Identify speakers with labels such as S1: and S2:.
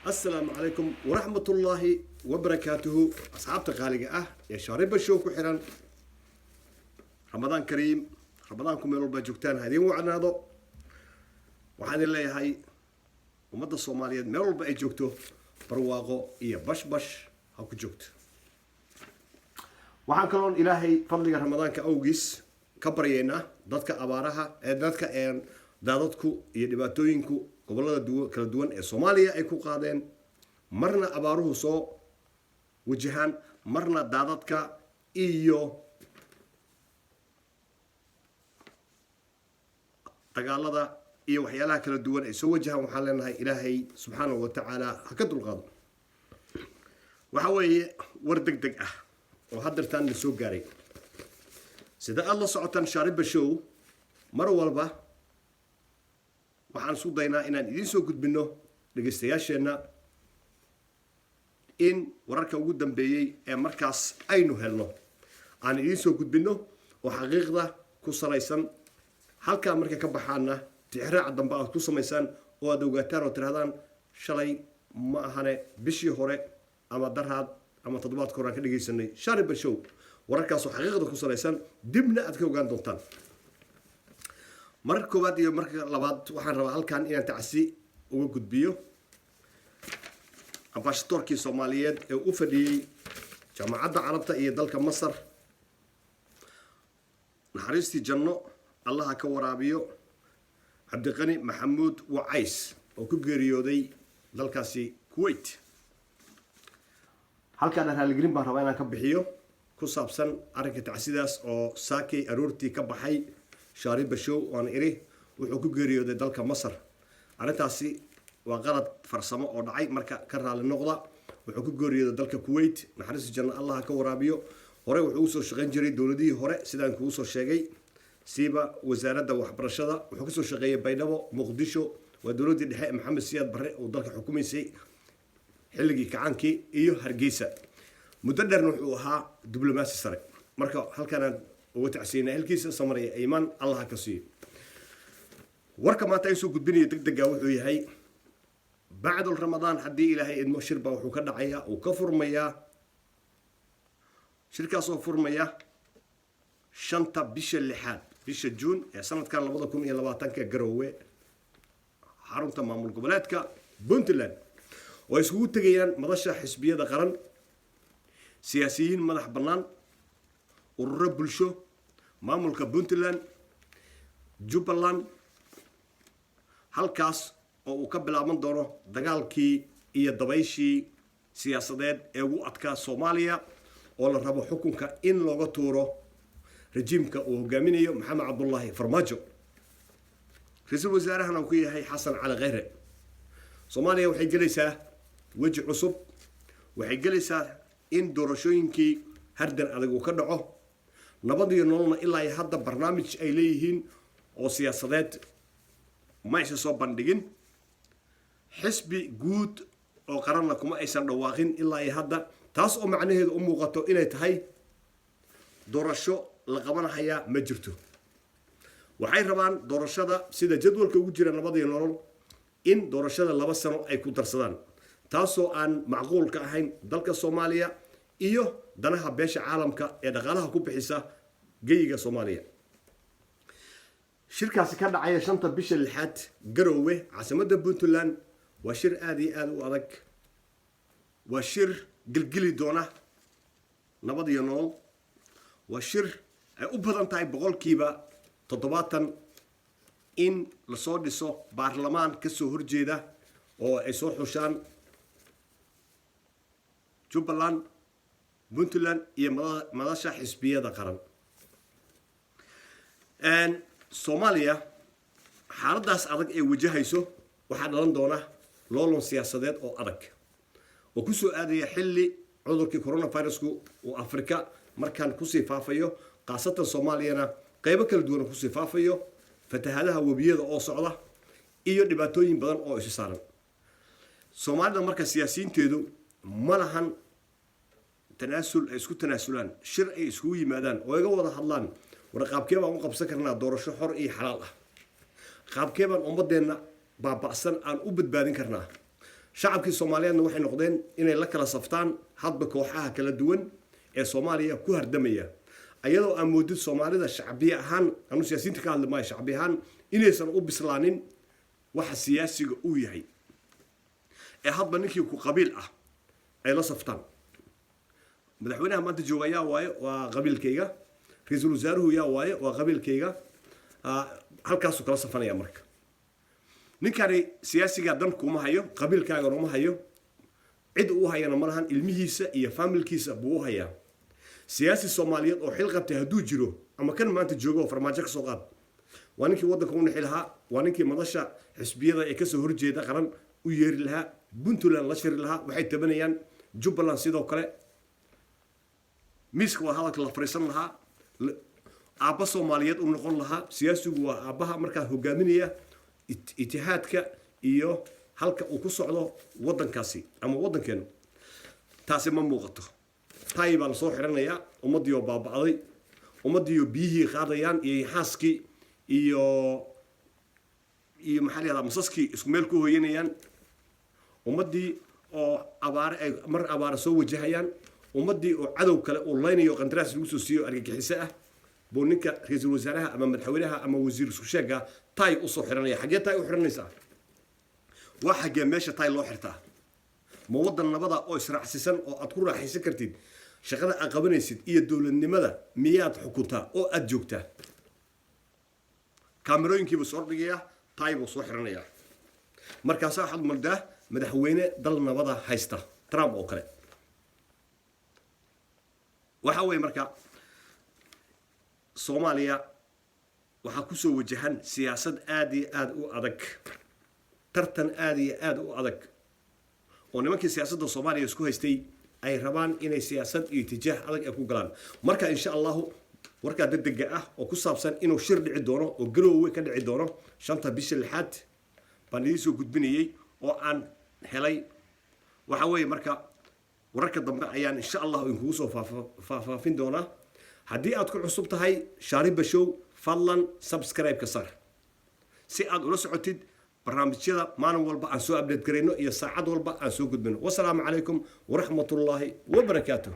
S1: Asalaamu calaykum waraxmatullaahi wabarakaatuhu. Asxaabta qaaliga ah ee Shaariba Show ku xiran, Ramadaan kariim. Ramadaanku meel walbaa joogtaan ha idiin wacnaado. Waxaan idin leeyahay, ummadda Soomaaliyeed meel walba ay joogto barwaaqo iyo bashbash ha ku joogto. Waxaan kaloon Ilaahay fadliga Ramadaanka awgiis ka baryaynaa dadka abaaraha ee dadka daadadku iyo dhibaatooyinku gobolada kala duwan ee Soomaaliya ay ku qaadeen, marna abaaruhu soo wajahaan, marna daadadka iyo dagaalada iyo waxyaalaha kala duwan ay soo wajahaan. Waxaan leenahay, Ilaahay subxaanahu wa tacaala ha ka dulqaado. Waxa weeye war deg deg ah oo haddeertaan la soo gaaray. Sida aada la socotaan, Shaariba Show mar walba waxaan isku daynaa inaan idiin soo gudbinno, dhegaystayaasheenna, in wararka ugu dambeeyey ee markaas aynu helno aan idiin soo gudbinno oo xaqiiqda ku salaysan. Halkaa markay ka baxaanna, tixraaca dambe aad ku samaysaan oo aad ogaataan oo tirahdaan, "Shalay ma ahane, bishii hore ama daraad ama toddobaadka hore aan ka dhegaysanay Shaariba Show wararkaasoo xaqiiqda ku salaysan." Dibna aad ka ogaan doontaan. Marka koowaad iyo marka labaad, waxaan rabaa halkan inaan tacsi uga gudbiyo ambashadoorkii Soomaaliyeed ee u fadhiyey Jaamacadda Carabta iyo dalka Masar. Naxariistii janno Allaha ka waraabiyo Cabdiqani Maxamuud Wacays oo ku geeriyooday dalkaasi Kuwait. Halkaana raaligelin baan rabaa inaan ka bixiyo ku saabsan arrinka tacsidaas oo saakay aroortii ka baxay Shaariba Show oan iri wuxuu ku geeriyooday dalka Masar. Arrintaasi waa qalad farsamo oo dhacay, marka ka raali noqda. Wuxuu ku geeriyooday dalka Kuwait. Naxariista janno Allaha ka waraabiyo. Hore wuxuu usoo shaqayn jiray dowladihii hore, sidaan kugu soo sheegay, siiba Wasaaradda Waxbarashada. Wuxuu kasoo shaqeeyay Baydhabo, Muqdisho, waa dowladdii dhexe ee Maxamed Siyaad Barre uu dalka xukumaysay xilligii kacaankii, iyo Hargeysa. Muddo dheerna wuxuu ahaa diblomaasi sare. Marka halkanaan uga tacsiinaa helkiisa, samaraya iimaan Allaha ka siiyo. Warka maanta ay soo gudbinaya deg dega wuxuu yahay, bacdul Ramadaan haddii Ilaahay idmo, shir baa wuxuu ka dhacayaa, uu ka furmayaa, shirkaasoo furmaya 5-ta bisha lixaad, bisha Juun ee sanadkan 2020-ka, Garoowe, xarunta maamul goboleedka Puntland, oo ay iskugu tegayaan madasha xisbiyada qaran, siyaasiyiin madax bannaan, ururo bulsho, maamulka Puntland, Jubbaland, halkaas oo uu ka bilaaban doono dagaalkii iyo dabayshii siyaasadeed ee ugu adkaa Soomaaliya, oo la rabo xukunka in looga tuuro rajiimka uu hogaaminayo Maxamed Cabdullaahi Farmaajo, ra-iisul wasaarahana uu ku yahay Xasan Cali Kheyre. Soomaaliya waxay gelaysaa weji cusub. Waxay gelaysaa in doorashooyinkii hardan adag uu ka dhaco. Nabad iyo Nololna ilaa iyo hadda barnaamij ay leeyihiin oo siyaasadeed ma aysan soo bandhigin. Xisbi guud oo qaranna kuma aysan dhawaaqin ilaa iyo hadda, taas oo macnaheedu u muuqato inay tahay doorasho la qabanahayaa ma jirto. Waxay rabaan doorashada, sida jadwalka ugu jira Nabad iyo Nolol, in doorashada 2 sano ay ku darsadaan, taasoo aan macquul ka ahayn dalka Soomaaliya iyo danaha beesha caalamka ee dhaqaalaha ku bixisa geyiga Soomaaliya. Shirkaasi ka dhacaya 5-ta bisha lixaad Garoowe, caasimadda Puntland, waa shir aada iyo aada u adag. Waa shir gelgeli doona Nabad iyo Nolol. Waa shir ay u badan tahay 70% in lasoo dhiso baarlamaan kasoo horjeeda oo ay soo xushaan Jubbaland, Puntland iyo madasha xisbiyada qaran. Soomaaliya xaaladaas adag ee wajahayso waxaa dhalan doona loolon siyaasadeed oo adag oo kusoo aadaya xilli cudurkii coronavirusku uu Afrika markaan kusii faafayo, khaasatan Soomaaliyana qeybo kala duwan kusii faafayo, fatahadaha webiyada oo socda iyo dhibaatooyin badan oo isu saaran Soomaalida. Marka siyaasiyiinteedu ma lahan tanaasul ay isku tanaasulaan, shir ay iskugu yimaadaan oo iga wada hadlaan: war qaabkee baan u qabsan karnaa doorasho xor iyo xalaal ah? Qaabkee baan ummadeenna baaba'san aan u badbaadin karnaa? Shacabkii Soomaaliyeedna waxay noqdeen inay la kala saftaan hadba kooxaha kala duwan ee Soomaaliya ku hardamaya, ayadoo aan moodid Soomaalida shacbiye ahaan, anu siyaasiyiinta ka hadli maayo, shacbi ahaan inaysan u bislaanin waxa siyaasiga uu yahay, ee hadba ninkii ku qabiil ah ay la saftaan. Madaxweynaha maanta jooga yaa waaye? Waa qabiilkayga. Ra-iisul wasaaruhu yaa waaye? Waa qabiilkayga. Halkaasuu kala safanaya. Marka ninkani siyaasigaa dan kuma hayo, qabiilkaagana uma hayo, cid uu hayana ma lahan. Ilmihiisa iyo faamilkiisa buu u hayaa. Siyaasi Soomaaliyeed oo xil qabtay hadduu jiro, ama kan maanta joogo oo Farmaajo ka soo qaad, waa ninkii waddanka u nixi lahaa, waa ninkii madasha xisbiyada ee kasoo horjeeda qaran u yeeri lahaa, Puntland la shiri lahaa waxay tabanayaan, Jubbaland sidoo kale miiska waa hadalka la fariisan lahaa, aabba Soomaaliyeed u noqon lahaa. Siyaasigu waa aabbaha markaa hogaaminaya itihaadka iyo halka uu ku socdo waddankaasi ama waddankeenu. Taasi ma muuqato. Tay baa lasoo xiranayaa, ummaddii oo baaba'day, ummaddii oo biyihii qaadayaan iyo xaaskii iyo maxaa la yihahdaa, masaskii isku meel ku hoyanayaan, ummaddii oo abaare ay mar abaare soo wajahayaan, ummaddii oo cadow kale uu laynayo, qandaraas lagu soo siiyo argagixiso ah, buu ninka ra-iisul wasaaraha ama madaxweynaha ama wasiir isku sheega tay usoo xiranaya. Xaggee tay u xiranaysaa? Waa xaggee meesha tay loo xirtaa? Ma waddan nabada oo israacsisan oo aad ku raaxaysan kartid shaqada aad qabanaysid iyo dowladnimada miyaad xukuntaa oo aad joogtaa? Kaamirooyinkiibuu soo dhigayaa, tay buu soo xiranayaa. Markaasaa waxaad moodaa madaxweyne dal nabada haysta, Trump oo kale. Waxa weeye marka Soomaaliya waxaa kusoo wajahan siyaasad aada iyo aada u adag, tartan aada iyo aada u adag, oo nimankii siyaasadda Soomaaliya isku haystay ay rabaan inay siyaasad iyo itijaah adag ay ku galaan. Marka insha Allahu warkaa degdega ah oo ku saabsan inuu shir dhici doono oo Garoowe ka dhici doono 5-ta bisha lixaad baan idiin soo gudbinayay oo aan helay. Waxa weeye marka wararka dambe ayaan insha Allah idinkugu soo faahfaafin doonaa. Haddii aad ku cusub tahay Shaariba Show, fadlan subscribe ka saar si aad ula socotid barnaamijyada maalin walba aan soo update garayno iyo saacad walba aan soo gudbino. Wasalaamu calaykum waraxmatullaahi wabarakaatuh.